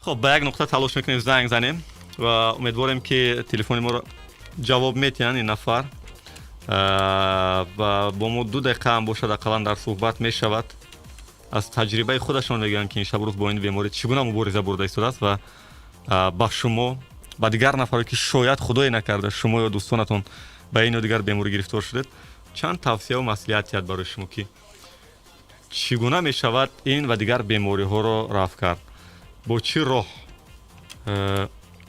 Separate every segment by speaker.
Speaker 1: Хуб, ба як нуқта талош мекунем, занг занем ва умедворем, ки телефони моро ҷавоб метиҳанд ин нафар ва бо мо 2 дақиқа ҳам бошад, ақаллан дар суҳбат мешавад. Аз таҷрибаи худашон мегӯянд, ки ин шабу рӯз бо ин беморӣ чӣ гуна мубориза бурда истодааст ва ба шумо, ба дигар нафаре, ки шояд, худое накарда, шумо ё дӯстонатон ба ин ё дигар беморӣ гирифтор шудед, чанд тавсияву маслиҳат диҳад барои шумо, ки чӣ гуна мешавад ин ва дигар бемориҳоро рафъ кард, бо чӣ роҳ.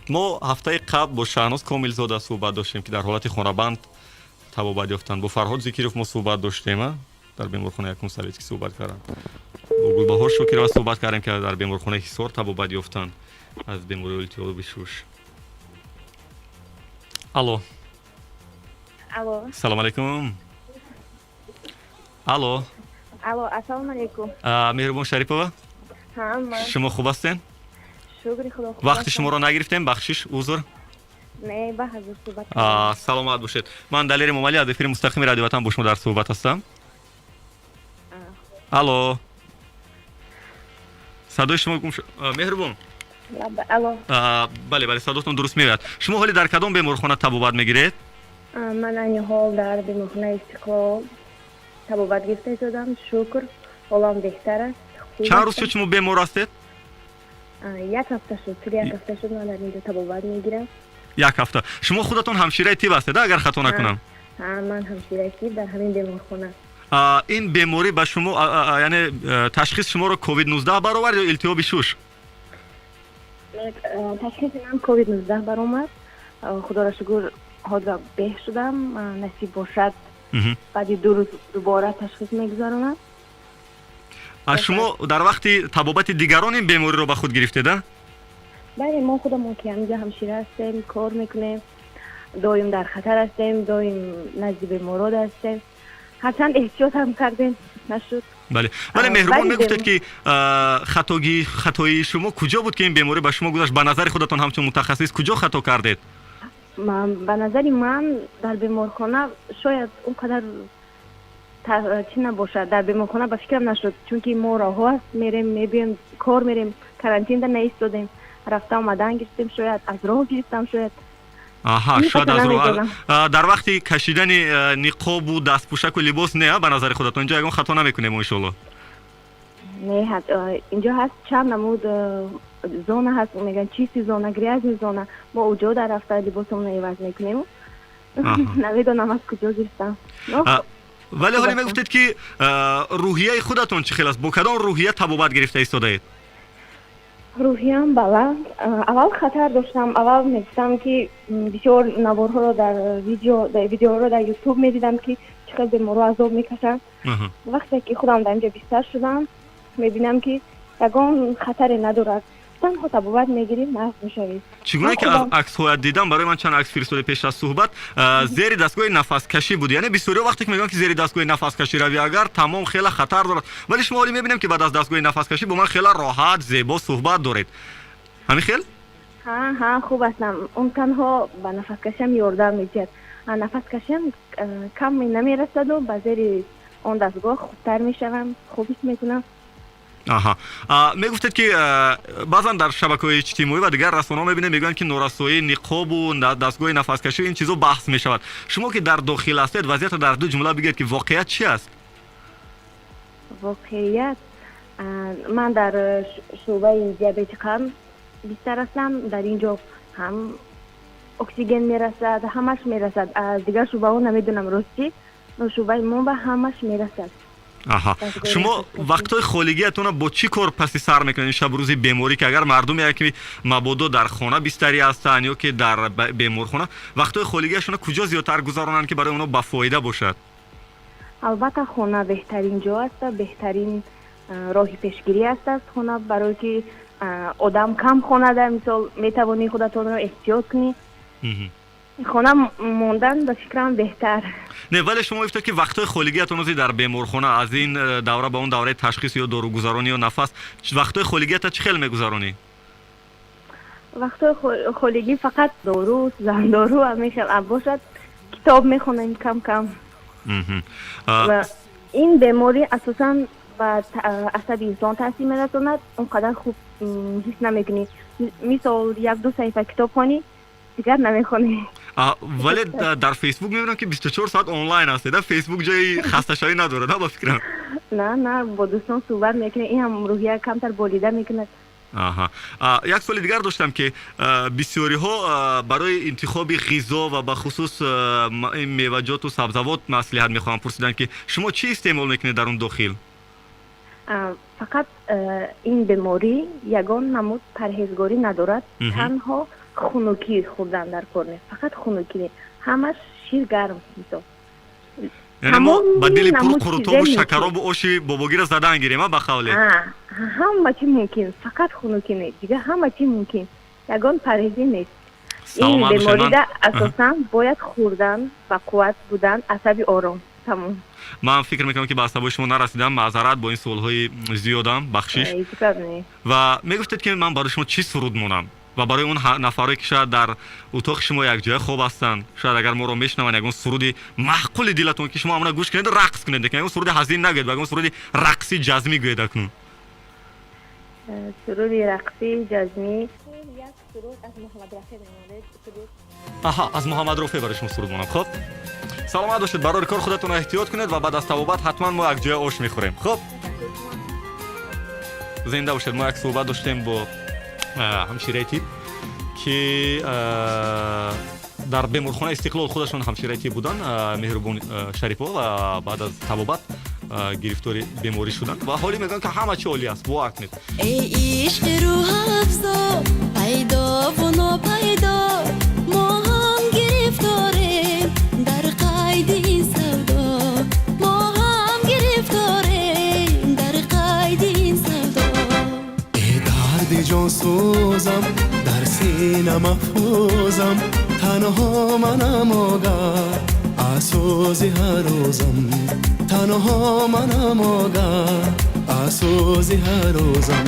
Speaker 1: Мо ҳафтаи қабл бо Шаҳноз Комилзода суҳбат доштем, ки дар ҳолати хонабанд табобат ёфтанд. Бо Фарҳод Зикиров мо суҳбат доштем, дар беморхонаи якум Советский суҳбат кардам. Бо Гулбаҳор Шокирова суҳбат кардем, ки дар беморхонаи Ҳисор табобат ёфтанд аз бемории илтиҳоби шуш. Алло.
Speaker 2: Алло.
Speaker 1: Салом алейкум, алло.
Speaker 2: Алло, ассалому алейкум.
Speaker 1: Меҳрубон Шарипова?
Speaker 2: Ҳа, ман.
Speaker 1: Шумо хуб ҳастен?
Speaker 2: Шукри Худо, хуб
Speaker 1: Вақти
Speaker 2: ҳастам.
Speaker 1: шуморо нагирифтем, бахшиш, узр.
Speaker 2: Не, ба ҳазур суҳбат.
Speaker 1: Саломат бошед. Ман Далери Момалӣ, аз эфири мустақими Радио Ватан бо шумо дар суҳбат ҳастам. Алло, садои шумо гум. Меҳрубон?
Speaker 2: Алло.
Speaker 1: Бале, садотон дуруст меояд. Шумо ҳоле дар кадом беморхона табобат мегиред?
Speaker 2: Ман айни ҳол дар беморхонаи Истиқлол табобат гирифта истодам. Шукр, ҳолам беҳтар аст, хуб
Speaker 1: Чанд рӯз
Speaker 2: ҳастам.
Speaker 1: шуд, шумо бемор ҳастед?
Speaker 2: Як ҳафта шуд, тӯли як ҳафта шуд, ман дар инҷо табобат мегирам.
Speaker 1: Як ҳафта. Шумо худатон ҳамшираи тиб ҳастед, агар хато накунам?
Speaker 2: Ҳа, ман ҳамшираи тиб дар ҳамин беморхона.
Speaker 1: Ин беморӣ ба шумо, яъне ташхис шуморо ковид 19 баровард ё илтиҳоби шуш?
Speaker 2: Ташхиси ман ковид 19 баромад. Худоро шукр, ҳозир беҳ шудам. Насиб бошад, баъди 2 рӯз дубора ташхис мегузаронам.
Speaker 1: Шумо дар вақти табобати дигарон ин бемориро ба худ гирифтед, а?
Speaker 2: Бале, мо худамон, ки ҳаминҷо ҳамшира ҳастем, кор мекунем, доим дар хатар ҳастем, доим назди беморон ҳастем. Ҳарчанд эҳтиёт ҳам кардем, нашуд.
Speaker 1: Бале, Меҳрубон, мегуфтед, ки хатогӣ, хатои шумо куҷо буд, ки ин беморӣ ба шумо гузашт? Ба назари худатон, ҳамчун мутахассис, куҷо хато кардед?
Speaker 2: Ба назари ман, дар беморхона шояд он қадар чӣ набошад. Дар беморхона, ба фикрам, нашуд, чунки мо роҳҳо аст, мерем, мебием, кор мерем, карантинда наистодем, рафта омадан гирифтем. Шояд аз роҳ гирифтам, шояд.
Speaker 1: Аҳа, шояд аз роҳ, дар вақти кашидани ниқобу дастпӯшаку либос. Не, ба назари худатон, инҷо ягон хато намекунем, иншоалло?
Speaker 2: Не, инҷо ҳаст чанд намуд зона ҳаст, мегӯянд чистый зона, грязный зона. Мо уҷо дар рафта либосамонро иваз мекунем. Намедонам, аз куҷо гирифтам.
Speaker 1: Вале ҳоле мегуфтед, ки рӯҳияи худатон чӣ хел аст? Бо кадом рӯҳия табобат гирифта истодаед?
Speaker 2: Рӯҳиям баланд. Аввал хатар доштам. Аввал мегуфтам, ки бисёр наворҳоро дар видео, видеоҳоро дар Ютуб медидам, ки чӣ хел беморро азоб мекашанд. Вақте ки худам дар инҷо бистар шудам, мебинам, ки ягон хатаре надорад, танҳо табобат мегирӣ, нағз мешавӣ.
Speaker 1: Чӣ гуна ки аз аксҳоят дидам, барои ман чанд акс фиристода пеш аз суҳбат, зери дастгоҳи нафаскашӣ буд. Яъне бисёриҳо вақте ки мегӯянд, ки зери дастгоҳи нафаскашӣ равӣ, агар тамом, хеле хатар дорад, вале шумо ҳоле мебинем, ки баъд аз дастгоҳи нафаскашӣ бо ман хеле роҳат, зебо суҳбат доред. Ҳамин хел?
Speaker 2: Ҳа, хуб ҳастам. Он танҳо ба нафаскашиам ёрдам медиҳад. Нафаскашиам кам намерасаду ба зери он дастгоҳ хубтар мешавам, хуб ҳис мекунам.
Speaker 1: Аҳа, мегуфтед, ки баъзан дар шабакаҳои иҷтимоӣ ва дигар расонаҳо мебинем, мегӯянд, ки норасоии ниқобу дастгоҳи нафаскашӣ, ин чизо баҳс мешавад. Шумо ки дар дохил ҳастед, вазъиятро дар ду ҷумла бигӯед, ки воқеият чи аст?
Speaker 2: Воқеият, ман дар шӯъбаи диабети қанд бистар ҳастам. Дар ин ҷо ҳам оксиген мерасад, ҳамаш мерасад. Аз дигар шӯъбаҳо намедонам, ростӣ, шӯъбаи мо ба ҳамаш мерасад.
Speaker 1: Аҳа, шумо вақтҳои холигиятонро бо чӣ кор паси сар мекунед ин шабу рӯзи беморӣ, ки агар мардуме ки мабодо дар хона бистарӣ ҳастанд ё ки дар беморхона, вақтҳои холигиашонро куҷо зиёдтар гузаронанд, ки барои онҳо ба фоида бошад?
Speaker 2: Албатта, хона беҳтарин ҷо аст, беҳтарин роҳи пешгирӣ аст аз хона, барое ки одам кам хонада, мисол, метавонӣ худатонро эҳтиёт кунӣ. Хона мондан, ба фикрам, беҳтар.
Speaker 1: Не, вале шумо гуфтед, ки вақтҳои холигиятон ози дар беморхона, аз ин давра ба он давраи ташхис ё доругузаронӣ ё нафас, вақтҳои холигията чӣ хел мегузаронӣ?
Speaker 2: Вақтҳои холигӣ фақат дору, зандору ҳамин хел бошад, китоб мехонем кам кам. Ин беморӣ асосан ба асаби инсон таъсир мерасонад, он қадар хуб. ҳис намекунӣ. Мисол, як ду саҳифа китоб хонӣ, дигар намехонӣ.
Speaker 1: Вале дар Фейсбук мебинам, ки 24 соат онлайн ҳастед. Фейсбук ҷои хасташавӣ надорад, ба фикрам.
Speaker 2: На, бо дӯстон суҳбат мекунем, ин ҳам рӯҳия камтар болида мекунад.
Speaker 1: Аҳа, як суоли дигар доштам, ки бисёриҳо барои интихоби ғизо ва бахусус ин меваҷоту сабзавот маслиҳат мехоҳам пурсидан, ки шумо чӣ истеъмол мекунед дар он дохил?
Speaker 2: Фақат ин беморӣ ягон намуд парҳезгорӣ надорад. Танҳо хунукӣ хӯрдан дар кор нест, фақат хунукӣ, ҳамаш шир гарм, мисол.
Speaker 1: Яъне мо ба дили пур қурутобу шакаробу оши бобогиро задан гирем, ба қавле?
Speaker 2: Ҳама чӣ мумкин, фақат хунукӣ не, дигар ҳама чӣ мумкин, ягон парҳезӣ нест. Ин беморида асосан бояд хӯрдан, ба қувват будан, асаби ором, тамом.
Speaker 1: Ман фикр мекунам, ки ба асабои шумо нарасидам. Маъзарат бо ин суолҳои зиёдам, бахшиш. Ва мегуфтед, ки ман барои шумо чӣ суруд монам ва барои он нафарое, ки шояд дар утоқи шумо якҷоя хоб ҳастанд, шояд агар моро мешунаванд, ягон суруди маъқули дилатон, ки шумо ҳамона гӯш кунед, рақс кунед. Лекин ягон суруди ҳазин нагӯед, ва ягон суруди рақси ҷазмӣ гӯед акнун.
Speaker 2: Суруди рақсӣ ҷазмӣ.
Speaker 1: Аҳа, аз Муҳаммад Рофеъ барои шумо суруд монам. Хуб, саломат бошед, барори кор, худатонро эҳтиёт кунед ва баъд аз табобат ҳатман мо якҷоя ош мехӯрем. Хуб, зинда бошед. Мо як суҳбат доштем бо ҳамшираи тиб, ки дар беморхонаи Истиқлол худашон ҳамшираи тиб буданд, Меҳрубон Шарипова, ва баъд аз табобат гирифтори беморӣ шуданд ва ҳоле мегӯянд, ки ҳама чи олӣ аст, бовар кунед.
Speaker 3: Эй ишқи рӯҳафзо, пайдову нопайдо, мо ҳам гирифторем дар қайди ин савдо, мо ҳам гирифторем дар қайди ин савдо.
Speaker 4: Э дарди ҷонсӯзам, дар сина маҳфузам, танҳо манам огаҳ аз сӯзи ҳар рӯзам, танҳо манам огаҳ аз сӯзи ҳар рӯзам.